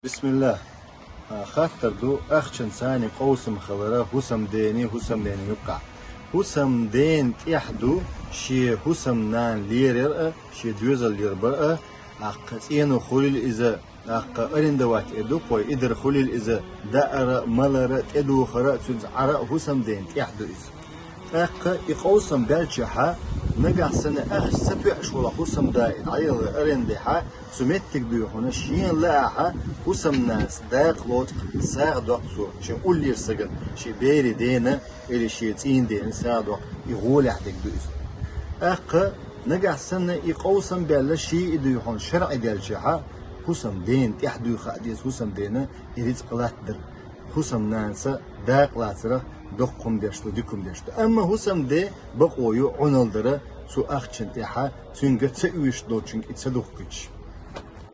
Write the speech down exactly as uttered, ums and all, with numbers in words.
Бисмиллах. А, хаттар ду, ахчанца къовсам хилара хӀусамдена, хӀусамдена юкъа. ХӀусамдена тӀехь ду шен хӀусамнана лерар а, шен доьзал лербар а, тӀаккха цӀено хуьлийла иза, тӀаккха арендовать эр ду-кх вай, идар хуьлийла иза, даар а, малар а, тӀедухар а, цуьнца Ӏар а хӀусамдена тӀехь ду иза. ТӀаккха и къовсам баьлчахьа, нагахь санна ахча ца тоьаш волу хӀусамда и дӀаелла арендехьа, цу меттиг дуй хьуна шена лаахьа, хӀусамнанас дакъа лоцу сагӀа доккху цо, шен уллера сагана, шен берийн дена или шен цӀийнан дена сагӀа доккху, и гӀолехь дерг ду иза. ТӀаккха нагахь санна и къовсам баьлла ший и дуй хьуна шарӀе даьлчахьа, хӀусамдена тӀехь дуй хаа деза, хӀусамдена и рицкъ латтадар. ХӀусамнанас дакъа лацарах доккха хӀума деш ду, дика хӀума деш ду. Амма хӀусамде бакъо ю Ӏуналла дара цу ахчанна тӀехьа, цуьнга ца оьшуш долчуьнга и ца духкуьйтуш.